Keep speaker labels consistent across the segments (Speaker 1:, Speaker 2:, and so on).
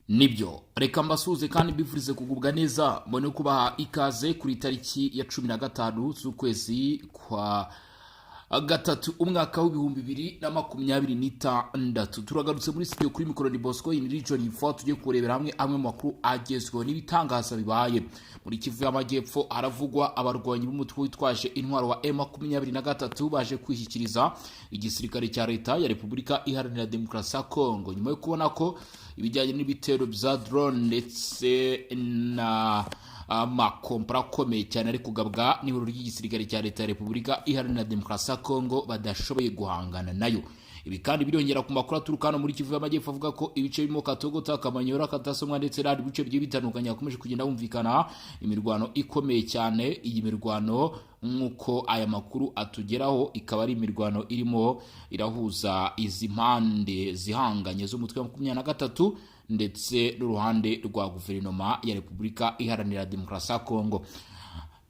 Speaker 1: Nibyo, reka mbasuhuze kandi mbifurize kugubwa neza, mbone kubaha ikaze kuri tariki ya 15 z'ukwezi kwa gatatu, umwaka w'2026. Turagarutse muri studio, kuri mikoro ni Bosco in region info. Tugiye kurebera hamwe amwe mu makuru agezweho n'ibitangaza bibaye muri Kivu y'Amajyepfo. Haravugwa abarwanyi b'umutwe witwaje intwaro wa M23 baje kwishyikiriza igisirikare cya Leta ya Repubulika Iharanira Demokarasi ya Kongo, nyuma yo kubona ko ibijyanye n'ibitero bya drone ndetse na amakompara akomeye cyane ari kugabwa n'ihuriro ry'igisirikare cya Leta ya Repubulika Iharanira Demokarasi ya Kongo badashoboye guhangana nayo. Ibi kandi birongera ku makuru aturuka hano muri Kivu y'Amajyepfo, avuga ko ibice birimo Katogota, Kamanyora, Katasomwa ndetse n'ahandi bice bigiye bitandukanye hakomeje kugenda humvikana imirwano ikomeye cyane. Iyi mirwano, nk'uko aya makuru atugeraho, ikaba ari imirwano irimo irahuza izi mpande zihanganye z'umutwe wa 23 ndetse n'uruhande rwa guverinoma ya Repubulika Iharanira Demokarasi ya Kongo.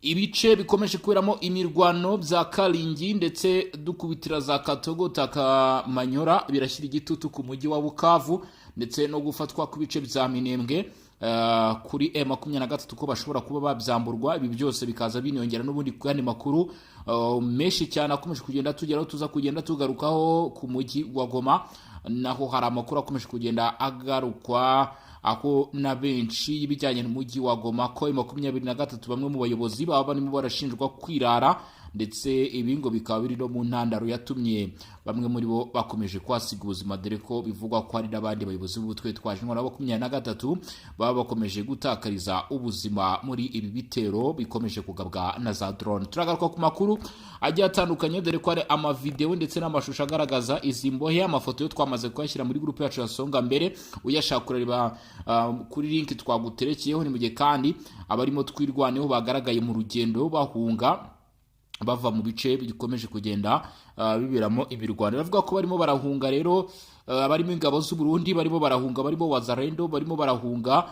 Speaker 1: Ibice bikomeje kuberamo imirwano bya Karingi ndetse dukubitira za Katogota, Kamanyora, birashyira igitutu ku mujyi wa Bukavu, ndetse no gufatwa kw'ibice bya Minembwe kuri M23 ko bashobora kuba babyamburwa. Ibi byose bikaza biniyongera n'ubundi ku yandi makuru menshi cyane akomeje kugenda tugeraho, tuza kugenda tugarukaho. Ku mujyi wa Goma naho hari amakuru akomeje kugenda agarukwa aho na benshi y'ibijyanye n'umujyi wa Goma, ko 23 bamwe mu bayobozi baba barimo barashinjwa kwirara, ndetse ibi ngo bikaba biri no mu ntandaro yatumye bamwe muri bo bakomeje kwasiga ubuzima, dore ko bivugwa ko hari n'abandi bayobozi b'umutwe witwaje intwaro 23 baba bakomeje gutakariza ubuzima muri ibi bitero bikomeje kugabwa na za drone. Turagaruka ku makuru agiye atandukanye, dore ko hari amavideo ndetse n'amashusho agaragaza izi mbohe. Amafoto yo twamaze kuyashyira muri groupe yacu ya Songa Mbere, uyashaka kureba kuri link twaguterekeyeho. Ni mu gihe kandi abarimo Twirwaneho bagaragaye mu rugendo bahunga bava mu bice bikomeje kugenda biberamo imirwano. Baravuga ko barimo barahunga rero, barimo ingabo z'u Burundi barimo barahunga, barimo Wazalendo barimo barahunga,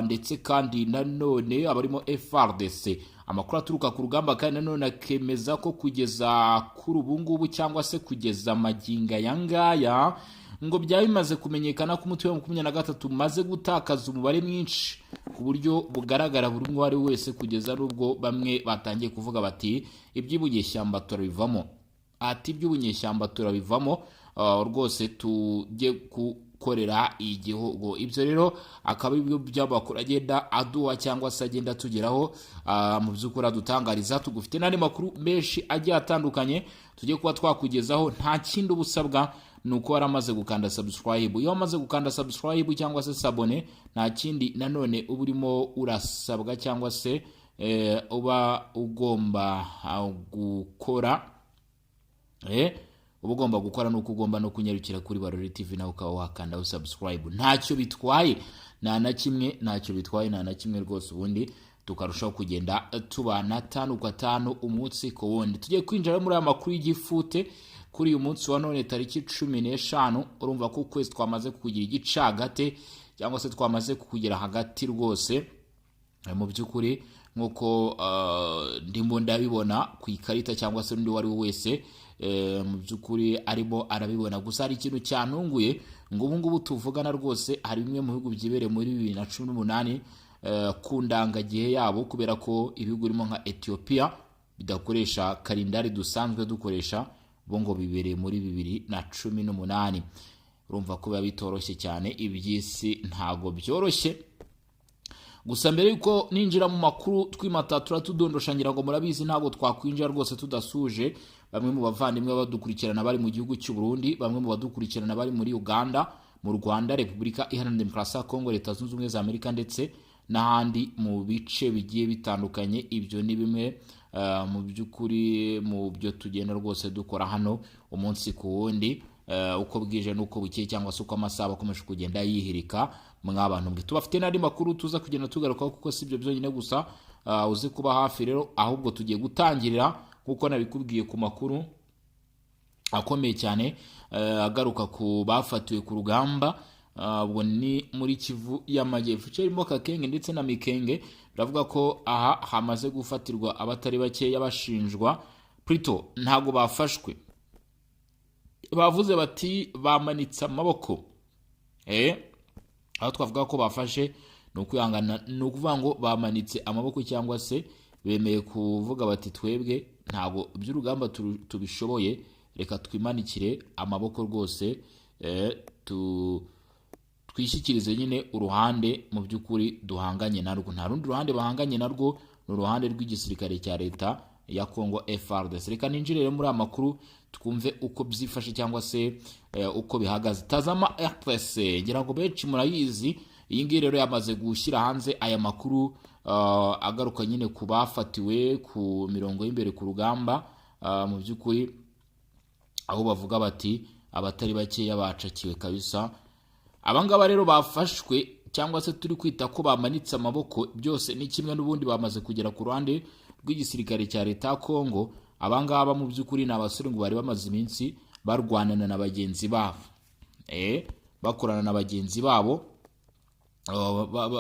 Speaker 1: ndetse kandi nanone abarimo FARDC. Amakuru aturuka ku rugamba kandi nanone akemeza ko kugeza kuri ubu ngubu, cyangwa se kugeza magingo aya ngaya, ngo byaba bimaze kumenyekana ko umutwe wa 23 umaze gutakaza umubare mwinshi ku buryo bugaragara buri umwe uwo ari we wese, kugeza n'ubwo bamwe batangiye kuvuga bati: "Iby'ubunyeshyamba turabivamo," ati: "Iby'ubunyeshyamba turabivamo rwose, tujye gukorera igihugu." Ibyo rero akaba ari byo by'amakuru agenda aduha cyangwa se agenda atugeraho, mu by'ukuri adutangariza. Tugufite n'andi makuru menshi agiye atandukanye tujye kuba twakugezaho. Nta kindi uba usabwa, ni uko waramaze gukanda subscribe. Iyo wamaze gukanda subscribe cyangwa se s'abonner, nta kindi nanone uba urimo urasabwa cyangwa se uba ugomba gukora, uba ugomba gukora nuko ugomba no kunyarukira kuri Barore TV, nawe ukaba wakandaho subscribe. Ntacyo bitwaye nta na kimwe, ntacyo bitwaye nta na kimwe rwose. Ubundi tukarushaho kugenda tubana tanu kwa tanu, umunsi ku wundi. Tugiye kwinjira muri aya makuru y'igifute kuri uyu munsi wa none, tariki 15. Urumva ko ukwezi twamaze kugira igicagate, cyangwa se twamaze kugera hagati rwose. Mu by'ukuri, nk'uko ndimo ndabibona ku ikarita, cyangwa se undi uwo ari we wese mu by'ukuri arimo arabibona. Gusa hari ikintu cyantunguye, ngo ubu ngubu tuvugana rwose hari bimwe mu bihugu byibereye muri 2018 ku ndangagihe yabo, kubera ko ibihugu birimo nka Ethiopia bidakoresha kalendari dusanzwe dukoresha, bo ngo bibereye muri 2018. Urumva ko biba bitoroshye cyane, iby'isi ntago byoroshye. Gusa mbere yuko ninjira mu makuru twimata turatudondosha, ngira ngo murabizi, ntabwo twakwinjira rwose tudasuje bamwe mu bavandimwe badukurikirana bari mu gihugu cy'u Burundi, bamwe mu badukurikirana bari muri Uganda, mu Rwanda, Repubulika Iharanira Demokarasi ya Kongo, Leta Zunze Ubumwe za Amerika ndetse n'ahandi mu bice bigiye bitandukanye. Ibyo ni bimwe mu by'ukuri mu byo tugenda rwose dukora hano umunsi ku wundi, uko bwije n'uko bukeye, cyangwa se uko amasaha akomeje kugenda yihirika. Mw'abantu mwe, tubafite n'andi makuru tuza kugenda tugarukaho, kuko si ibyo byonyine gusa. Uzi kuba hafi rero, ahubwo tugiye gutangirira nk'uko nabikubwiye ku makuru akomeye cyane agaruka ku bafatiwe ku rugamba. Ubwo ni muri Kivu y'Amajyepfo, kirimo Kakenge ndetse na Mikenge. Biravuga ko aha hamaze gufatirwa abatari bakeya bashinjwa, plutôt ntabwo bafashwe, bavuze bati bamanitse amaboko. Aho twavuga ko bafashe ni ukwihangana, ni ukuvuga ngo bamanitse amaboko cyangwa se bemeye kuvuga bati: "Twebwe ntabwo iby'urugamba tubishoboye, reka twimanikire amaboko rwose, twishyikirize nyine uruhande mu by'ukuri duhanganye narwo." Nta rundi ruhande bahanganye narwo, ni uruhande rw'igisirikare cya leta ya Congo, FARDC. Reka ninjire rero muri aya makuru, twumve uko byifashe cyangwa se uko bihagaze. Tazama RTS, ngira ngo benshi murayizi. Iyi ngiyi rero yamaze gushyira hanze aya makuru agaruka nyine ku bafatiwe ku mirongo y'imbere ku rugamba, mu by'ukuri aho bavuga bati abatari bakeya bacakiwe kabisa. Abangaba rero bafashwe cyangwa se turi kwita ko bamanitse amaboko, byose ni kimwe n'ubundi, bamaze kugera ku ruhande rw'igisirikare cya leta ya Kongo. Abangaba mu by'ukuri ni abasore ngo bari bamaze iminsi barwanana na bagenzi babo, bakorana na bagenzi babo,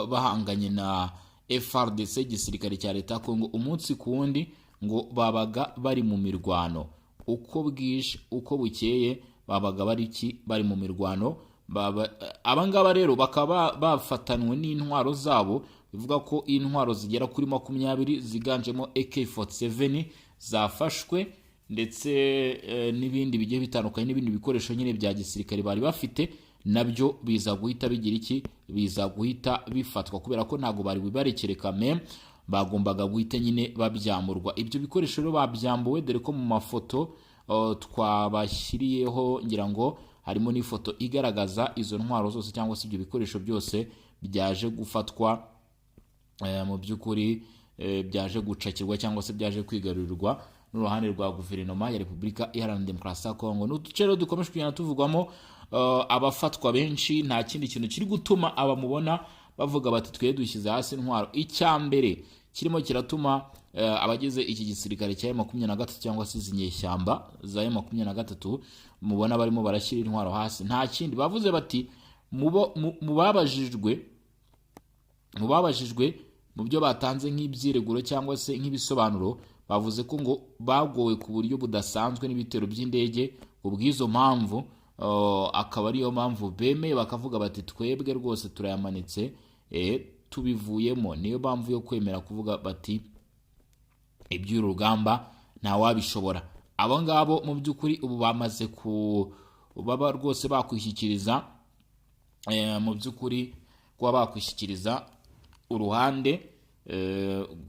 Speaker 1: bahanganye na FARDC, igisirikare cya leta ya Kongo, umunsi ku wundi. Ngo babaga bari mu mirwano uko bwije uko bukeye, babaga bari ki? Bari mu mirwano. Abangaba rero bakaba bafatanwe n'intwaro zabo. Bivuga ko intwaro zigera kuri 20 ziganjemo AK47 zafashwe, ndetse n'ibindi bigiye bitandukanye, n'ibindi bikoresho nyine bya gisirikare bari bafite, nabyo biza guhita bigira iki? Biza guhita bifatwa, kubera ko ntabwo bari bubarekere kame, bagombaga guhita nyine babyamburwa. Ibyo bikoresho rero babyambuwe, dore ko mu mafoto twabashyiriyeho, ngira ngo harimo n'ifoto igaragaza izo ntwaro zose cyangwa se ibyo bikoresho byose byaje gufatwa, mu by'ukuri byaje gucakirwa cyangwa se byaje kwigarurirwa n'uruhande rwa guverinoma ya Repubulika Iharanira Demokarasi ya Kongo. Ni uduce rero dukomeje kugenda tuvugwamo abafatwa benshi. Nta kindi kintu kiri gutuma abamubona bavuga bati twe dushyize hasi intwaro. Icya mbere kirimo kiratuma abagize iki gisirikare cya M23 cyangwa se izi nyeshyamba za M23 mubona barimo barashyira intwaro hasi, nta kindi bavuze, bati mu babajijwe mu byo batanze nk'ibyireguro cyangwa se nk'ibisobanuro, bavuze ko ngo bagowe ku buryo budasanzwe n'ibitero by'indege. Ubw'izo mpamvu akaba ariyo mpamvu bemeye bakavuga bati twebwe rwose turayamanitse, tubivuyemo. Niyo mpamvu yo kwemera kuvuga bati iby'uru rugamba ntawabishobora. Abo ngabo mu by'ukuri ubu bamaze ku baba rwose bakwishyikiriza, mu by'ukuri kuba bakwishyikiriza uruhande,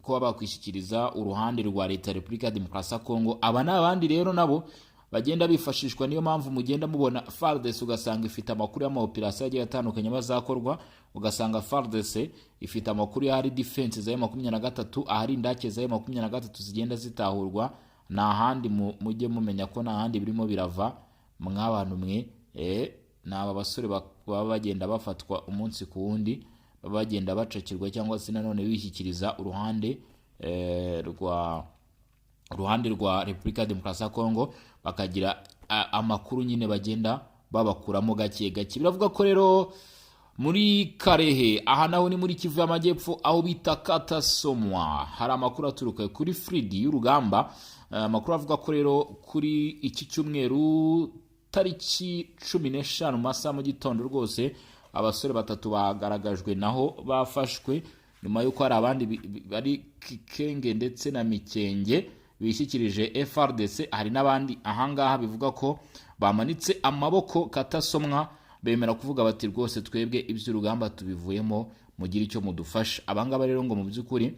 Speaker 1: kuba bakwishyikiriza uruhande rwa leta ya Repubulika ya Demokarasi ya Kongo. Aba ni abandi rero nabo bagenda bifashishwa. Niyo mpamvu mugenda mubona FARDC, ugasanga ifite amakuru y'amaoperasiyo agiye atandukanye bazakorwa, ugasanga FARDC ifite amakuru y'ahari defense za 23, ahari indake za 23 zigenda zitahurwa. Nta handi, mujye mumenya ko nta handi birimo birava mw'abantu mwe, ni aba basore baba bagenda bafatwa umunsi ku wundi, baba bagenda bacakirwa cyangwa se nanone bishyikiriza uruhande rwa Repubulika ya Demokarasi ya Kongo, bakagira amakuru nyine bagenda babakuramo gake gake. Biravuga ko rero muri Karehe, aha naho ni muri Kivu y'Amajyepfo, aho bita Katasomwa, hari amakuru aturuka kuri front y'urugamba. Amakuru avuga ko rero kuri iki cyumweru tariki 15 mu masaha mu gitondo rwose, abasore batatu bagaragajwe naho bafashwe, nyuma y'uko hari abandi bari Kikenge ndetse na Mikenge bishyikirije FARDC. Hari n'abandi ahangaha bivuga ko bamanitse amaboko Katasomwa, bemera kuvuga bati rwose twebwe iby'urugamba tubivuyemo, mugire icyo mudufasha. Abangaba rero ngo mu by'ukuri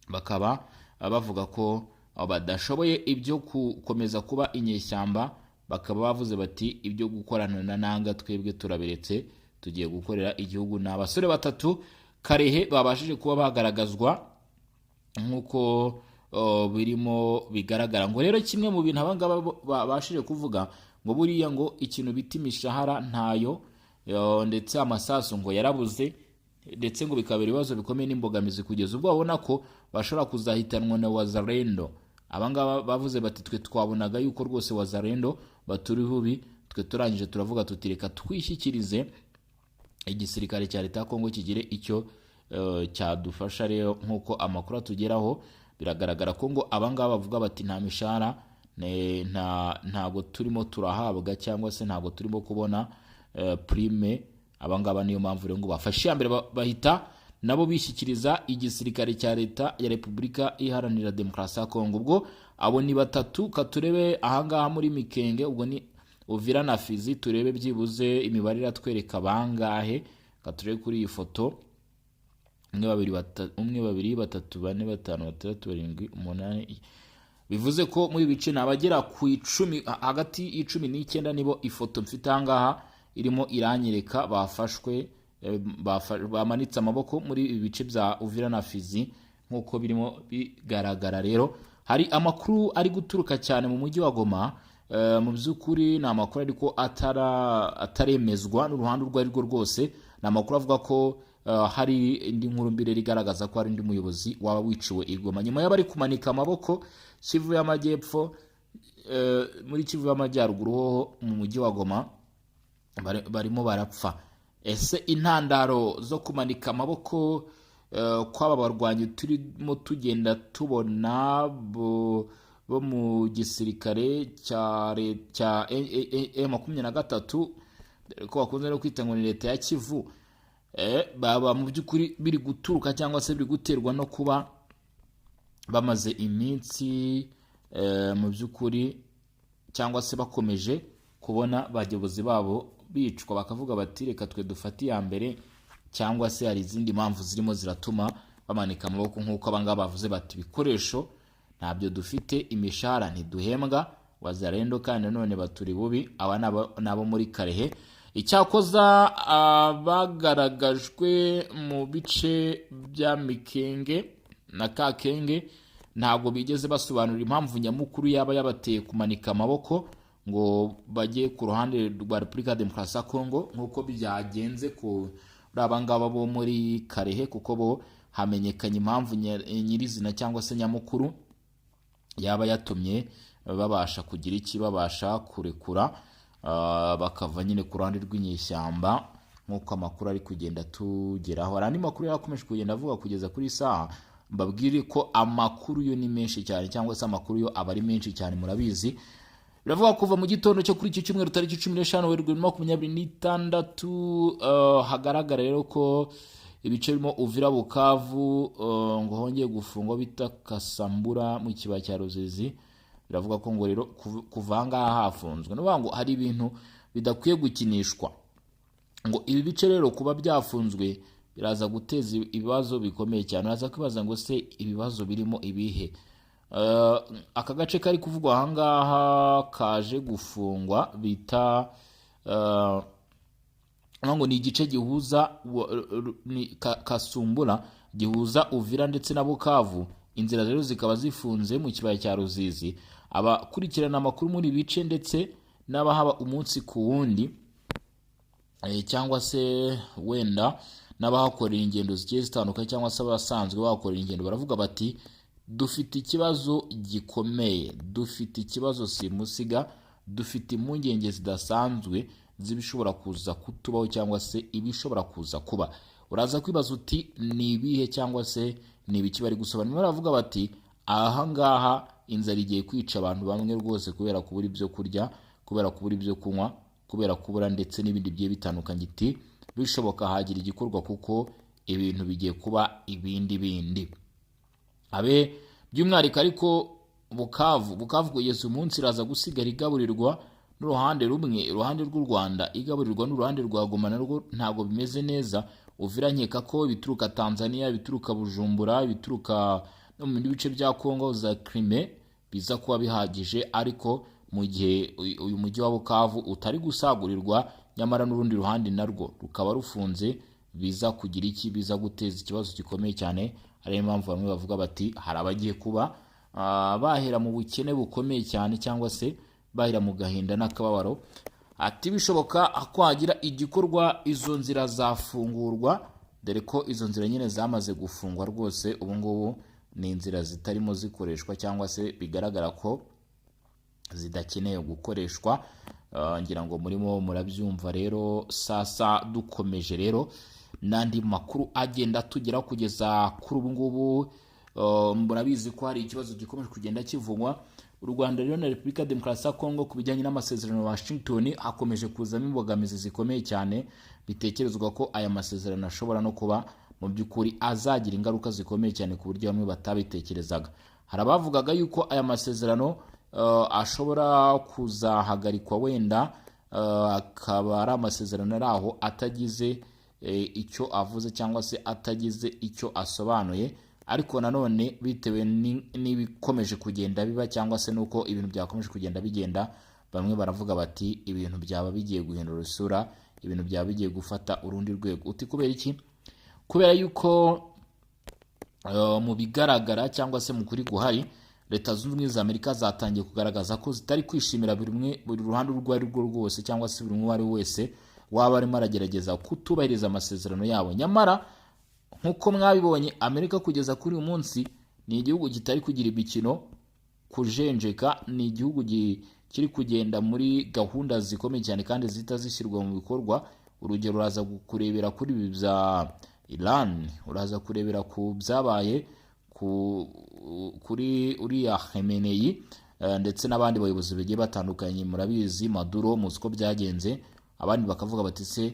Speaker 1: bakaba bavuga ko badashoboye ibyo gukomeza kuba inyeshyamba, bakaba bavuze bati ibyo gukorana na Nanga twebwe turabiretse, tugiye gukorera igihugu. Ni abasore batatu Karehe babashije kuba bagaragazwa nk'uko birimo bigaragara. Ngo rero kimwe mu bintu abangaba babashije kuvuga, ngo buriya ngo ikintu bita imishahara ntayo, ndetse amasasu ngo yarabuze, ndetse ngo bikabera ibibazo bikomeye n'imbogamizi, kugeza ubwo babona ko bashobora kuzahitanwa na Wazalendo. Abangaba bavuze bati twe twabonaga yuko rwose Wazalendo baturi bubi, twe turangije turavuga tuti reka twishyikirize igisirikare cya leta ya Kongo kigire icyo cyadufasha. Rero nk'uko amakuru atugeraho, biragaragara ko ngo abangaba bavuga bati nta mishahara, ntabwo turimo turahabwa cyangwa se ntabwo turimo kubona prime. Abangaba niyo mpamvu rero ngo bafashe iya mbere, bahita nabo bishyikiriza igisirikare cya Leta ya Repubulika Iharanira Demokarasi ya Kongo. Ubwo abo ni batatu. Katurebe ahangaha muri Mikenge, ubwo ni Uvira na Fizi, turebe byibuze imibare iratwereka bangahe. Katurebe kuri iyi foto: umwe, babiri, umwe, babiri, batatu, bane, batanu, batandatu, barindwi, umunani. Bivuze ko muri ibi bice ni abagera ku 10, hagati y'icumi n'icyenda nibo ifoto mfite ahangaha irimo iranyereka bafashwe, bamanitse amaboko muri ibi bice bya Uvira na Fizi, nk'uko birimo bigaragara. Rero hari amakuru ari guturuka cyane mu mujyi wa Goma. Mu by'ukuri ni amakuru ariko ataremezwa n'uruhande urwo ari rwo rwose. Ni amakuru avuga ko hari indi nkuru mbi rero igaragaza ko hari undi muyobozi waba wiciwe i Goma nyuma y'abari kumanika amaboko Kivu y'Amajyepfo. Muri Kivu y'Amajyaruguru ho mu mujyi wa Goma barimo barapfa. Ese intandaro zo kumanika amaboko kw'aba barwanyi turimo tugenda tubona bo mu gisirikare cya M23, dore ko bakunze no kwita ngo ni leta ya Kivu, baba mu by'ukuri biri guturuka cyangwa se biri guterwa no kuba bamaze iminsi mu by'ukuri cyangwa se bakomeje kubona bayobozi babo bicwa, bakavuga bati: "Reka twe dufate iya mbere", cyangwa se hari izindi mpamvu zirimo ziratuma bamanika amaboko, nk'uko abangaba bavuze bati: "Ibikoresho ntabyo dufite, imishahara ntiduhembwa, Wazalendo kandi nanone baturi bubi"? Aba ni abo muri Kalehe. Icyakoza abagaragajwe mu bice bya Mikenge na Kakenge ntabwo bigeze basobanura impamvu nyamukuru yaba yabateye kumanika amaboko ngo bajye ku ruhande rwa Repubulika ya Demokarasi ya Kongo, nk'uko byagenze kuri aba ngaba bo muri Kalehe, kuko bo hamenyekanye impamvu nyirizina cyangwa se nyamukuru yaba yatumye babasha kugira iki, babasha kurekura, bakava nyine ku ruhande rw'inyeshyamba, nk'uko amakuru ari kugenda tugeraho. Hari andi makuru yakomeje kugenda avuga kugeza kuri iyi saha. Mbabwire ko amakuru yo ni menshi cyane, cyangwa se amakuru yo aba ari menshi cyane, murabizi. Biravuga kuva mu gitondo cyo kuri iki cyumweru, tariki 15 Werurwe 2026, hagaragara rero ko ibice birimo Uvira, Bukavu, ngo hongeye gufungwa bita Kasambura mu kibaya cya Ruzizi. Biravuga ko ngo rero kuva aha ngaha hafunzwe, ni ukuvuga ngo hari ibintu bidakwiye gukinishwa. Ngo ibi bice rero kuba byafunzwe biraza guteza ibibazo bikomeye cyane. Uraza kwibaza ngo: "Se ibibazo birimo ibihe?" Aka gace kari kuvugwa aha ngaha kaje gufungwa bita ngo ni igice gihuza Kasumbura, gihuza Uvira ndetse na Bukavu. Inzira rero zikaba zifunze mu kibaya cya Ruzizi. Abakurikirana amakuru muri ibi bice ndetse n'abahaba umunsi ku wundi, cyangwa se wenda n'abahakorera ingendo zigiye zitandukanye, cyangwa se abasanzwe bahakorera ingendo, baravuga bati: "Dufite ikibazo gikomeye, dufite ikibazo simusiga, dufite impungenge zidasanzwe z'ibishobora kuza kutubaho cyangwa se ibishobora kuza kuba." Uraza kwibaza uti: "Ni ibihe cyangwa se ni ibiki bari gusobanura?" Baravuga bati: "Aha ngaha inzara igiye kwica abantu bamwe rwose, kubera kubura ibyo kurya, kubera kubura ibyo kunywa, kubera kubura ndetse n'ibindi bigiye bitandukanye." Iti: "Bishoboka hagira igikorwa, kuko ibintu bigiye kuba ibindi bindi." Abe by'umwihariko ariko Bukavu kugeza umunsi iraza gusigara igaburirwa n'uruhande rumwe, iruhande rw'u Rwanda, igaburirwa n'uruhande rwa Goma, narwo ntabwo bimeze neza. Uvira nkeka ko ibituruka Tanzania, ibituruka Bujumbura, ibituruka no mu bindi bice bya Kongo za Crimée biza kuba bihagije, ariko mu gihe uyu mujyi wa Bukavu utari gusagurirwa, nyamara n'urundi ruhande narwo rukaba rufunze, biza kugira iki, biza guteza ikibazo gikomeye cyane. Ariyo mpamvu bamwe bavuga bati: "Hari abagiye kuba bahera mu bukene bukomeye cyane, cyangwa se bahera mu gahinda n'akababaro." Ati: "Bishoboka ko hagira igikorwa, izo nzira zafungurwa", dore ko izo nzira nyine zamaze gufungwa rwose. Ubu ngubu ni inzira zitarimo zikoreshwa, cyangwa se bigaragara ko zidakeneye gukoreshwa. Ngira ngo murimo murabyumva. Rero sasa dukomeje rero n'andi makuru agenda tugeraho kugeza kuri ubu ngubu, murabizi ko hari ikibazo gikomeje kugenda kivugwa. U Rwanda rero na Repubulika ya Demokarasi ya Kongo, ku bijyanye n'amasezerano ya Washington, hakomeje kuzamo imbogamizi zikomeye cyane. Bitekerezwa ko aya masezerano ashobora no kuba mu by'ukuri azagira ingaruka zikomeye cyane ku buryo bamwe batabitekerezaga. Hari abavugaga yuko aya masezerano ashobora kuzahagarikwa, wenda akaba ari amasezerano ari aho atagize icyo avuze cyangwa se atagize icyo asobanuye. Ariko nanone bitewe n'ibikomeje kugenda biba cyangwa se n'uko ibintu byakomeje kugenda bigenda, bamwe baravuga bati ibintu byaba bigiye guhindura isura, ibintu byaba bigiye gufata urundi rwego. Uti kubera iki? Kubera yuko mu bigaragara cyangwa se mu kuri guhari, Leta Zunze Ubumwe za Amerika zatangiye kugaragaza ko zitari kwishimira buri umwe, buri ruhande urwo ari rwo rwose, cyangwa se buri umwe uwo ari we wese waba arimo aragerageza kutubahiriza amasezerano yabo. Nyamara nk'uko mwabibonye, Amerika kugeza kuri uyu munsi ni igihugu kitari kugira imikino kujenjeka, ni igihugu kiri kugenda muri gahunda zikomeye cyane kandi zihita zishyirwa mu bikorwa. Urugero, uraza kurebera kuri ibi bya Iran, uraza kurebera ku byabaye kuri uriya Khamenei ndetse n'abandi bayobozi bagiye batandukanye. Murabizi, Maduro muzi uko byagenze. Abandi bakavuga bati se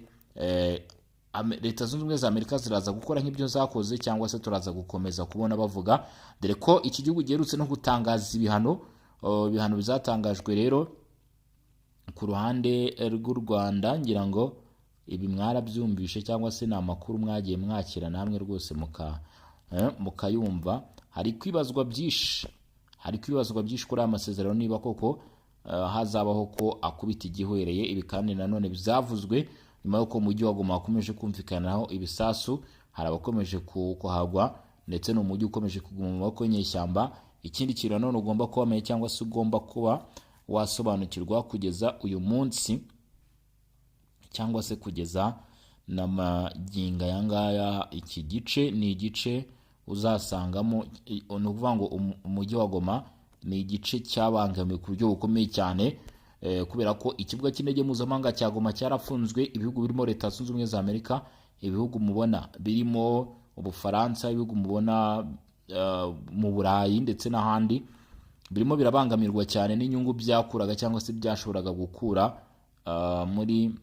Speaker 1: Leta Zunze Ubumwe za Amerika ziraza gukora nk'ibyo zakoze, cyangwa se turaza gukomeza kubona bavuga, dore ko iki gihugu giherutse no gutangaza ibihano. Ibihano bizatangajwe rero ku ruhande rw'u Rwanda, ngira ngo ibi mwarabyumvishe cyangwa se ni amakuru mwagiye mwakira namwe rwose mukayumva. Hari kwibazwa byinshi, hari kwibazwa byinshi kuri aya masezerano, niba koko hazabaho ko akubita igihwereye. Ibi kandi nanone byavuzwe nyuma y'uko umujyi wa Goma wakomeje kumvikanaho ibisasu, hari abakomeje kuhagwa, ndetse ni umujyi ukomeje kuguma mu maboko y'inyeshyamba. Ikindi kintu nanone ugomba kuba wamenya cyangwa se ugomba kuba wasobanukirwa kugeza uyu munsi cyangwa se kugeza na magingo aya ngaya, iki gice ni igice uzasangamo, ni ukuvuga ngo umujyi wa Goma ni igice cyabangamiwe ku buryo bukomeye cyane, kubera ko ikibuga cy'indege mpuzamahanga cya Goma cyarafunzwe. Ibihugu birimo Leta Zunze Ubumwe za Amerika, ibihugu mubona birimo Ubufaransa, ibihugu mubona mu Burayi ndetse n'ahandi, birimo birabangamirwa cyane n'inyungu byakuraga cyangwa se byashoboraga gukura muri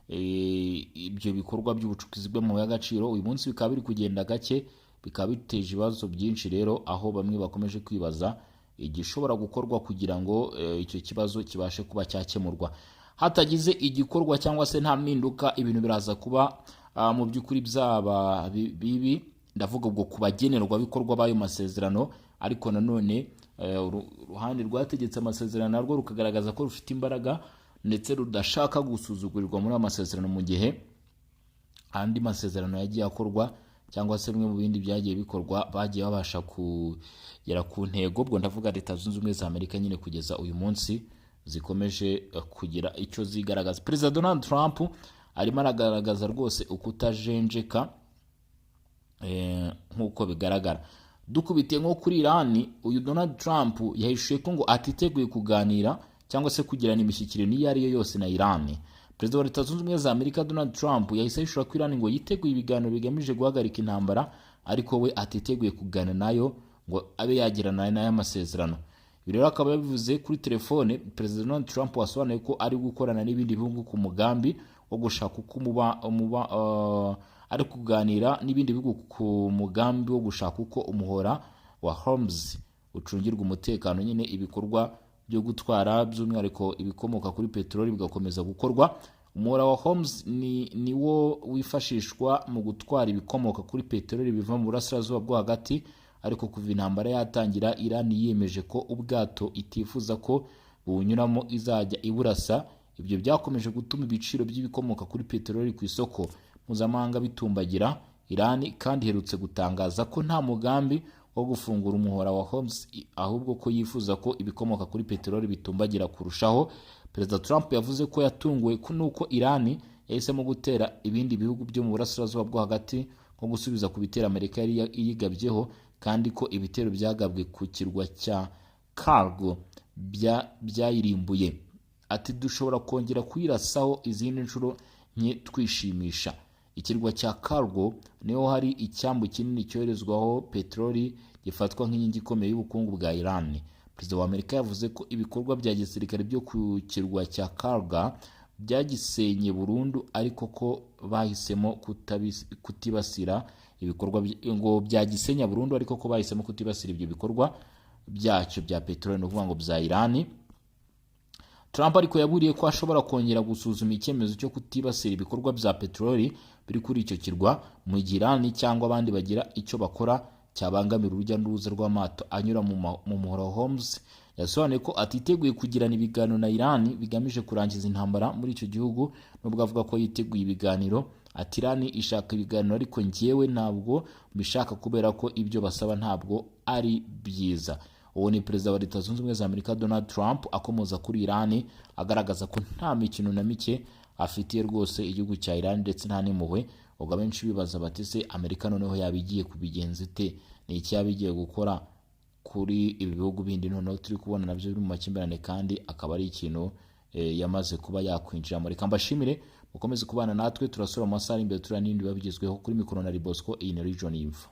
Speaker 1: ibyo bikorwa by'ubucukuzi bw'amabuye y'agaciro. Uyu munsi bikaba biri kugenda gake, bikaba biteje ibibazo byinshi rero, aho bamwe bakomeje kwibaza igishobora gukorwa kugira ngo icyo kibazo kibashe kuba cyakemurwa. Hatagize igikorwa cyangwa se nta mpinduka, ibintu biraza kuba mu by'ukuri byaba bibi. Ndavuga ubwo ku bagenerwabikorwa b'ayo masezerano. Ariko nanone uruhande rwategetse amasezerano narwo rukagaragaza ko rufite imbaraga ndetse rudashaka gusuzugurirwa muri ayo masezerano, mu gihe andi masezerano yagiye akorwa cyangwa se bimwe mu bindi byagiye bikorwa bagiye babasha kugera ku ntego. Ubwo ndavuga Leta Zunze Ubumwe za Amerika nyine, kugeza uyu munsi zikomeje kugira icyo zigaragaza. Perezida Donald Trump arimo aragaragaza rwose ukutajenjeka nk'uko bigaragara. Dukubitiye nko kuri Irani, uyu Donald Trump yahishuye ko ngo atiteguye kuganira cyangwa se kugirana imishyikirano iyo ari yo yose na Irani. Perezida wa Leta Zunze Ubumwe za Amerika Donald Trump yahise ahishura ko Irani ngo yiteguye ibiganiro bigamije guhagarika intambara, ariko we atiteguye kuganira nayo ngo abe yagirana nayo amasezerano. Ibi rero akaba yabivuze kuri telefone. Perezida Donald Trump wasobanuye ko ari gukorana n'ibindi bihugu ku mugambi wo gushaka uko umuba, umuba ari kuganira n'ibindi bihugu ku mugambi wo gushaka uko umuhora wa Hormuz ucungirwa umutekano nyine, ibikorwa byo gutwara by'umwihariko ibikomoka kuri peteroli bigakomeza gukorwa. Umuhora wa Hormuz ni wo wifashishwa mu gutwara ibikomoka kuri peteroli biva mu Burasirazuba bwo Hagati. Ariko kuva intambara yatangira, Iran yiyemeje ko ubwato itifuza ko buwunyuramo izajya iburasa. Ibyo byakomeje gutuma ibiciro by'ibikomoka kuri peteroli ku isoko mpuzamahanga bitumbagira. Iran kandi iherutse gutangaza ko nta mugambi wo gufungura umuhora wa Hormuz, ahubwo ko yifuza ko ibikomoka kuri peteroli bitumbagira kurushaho. Perezida Trump yavuze ko yatunguwe nuko Iran yahisemo gutera ibindi bihugu byo mu Burasirazuba bwo Hagati nko gusubiza ku bitero Amerika yari yigabyeho, kandi ko ibitero byagabwe ku kirwa cya Kharg byayirimbuye. Ati dushobora kongera kuyirasaho izindi nshuro nke twishimisha. Ikirwa cya Kharg niho hari icyambu kinini cyoherezwaho peteroli. gifatwa nk'inkingi ikomeye y'ubukungu bwa Iran. Perezida wa Amerika yavuze ko ibikorwa bya gisirikare byo ku kirwa cya Karga byagisenye burundu, ariko ko bahisemo kutibasira ibikorwa ngo byagisenya burundu, ariko ko bahisemo kutibasira ibyo bikorwa byacyo bya peteroli, ni ukuvuga ngo bya Iran. Trump ariko yaburiye ko ashobora kongera gusuzuma icyemezo cyo kutibasira ibikorwa bya peteroli biri kuri icyo kirwa mu gihe Iran cyangwa abandi bagira icyo bakora cyabangamira urujya n'uruza rw'amato anyura mu muhora wa Hormuz. Yasobanuye ko atiteguye kugirana ibiganiro na Iran bigamije kurangiza intambara muri icyo gihugu, nubwo avuga ko yiteguye ibiganiro. Ati: "Iran ishaka ibiganiro, ariko njyewe ntabwo mbishaka kubera ko ibyo basaba ntabwo ari byiza." Uwo ni Perezida wa Leta Zunze Ubumwe za Amerika Donald Trump akomoza kuri Iran, agaragaza ko nta mikino na mike afitiye rwose igihugu cya Iran ndetse nta n'impuhwe. Ubwo abenshi bibaza bati: "Se Amerika noneho yaba igiye kubigenza ite? Ni iki yaba igiye gukora kuri ibi bihugu bindi noneho turi kubona nabyo biri mu makimbirane?" Kandi akaba ari ikintu yamaze kuba yakwinjiramo. Reka mbashimire, mukomeze kubana natwe. Turasura mu masaha ari imbere, tureba n'ibindi biba bigezweho. Kuri mikoro na Bosco, iyi ni Region Info.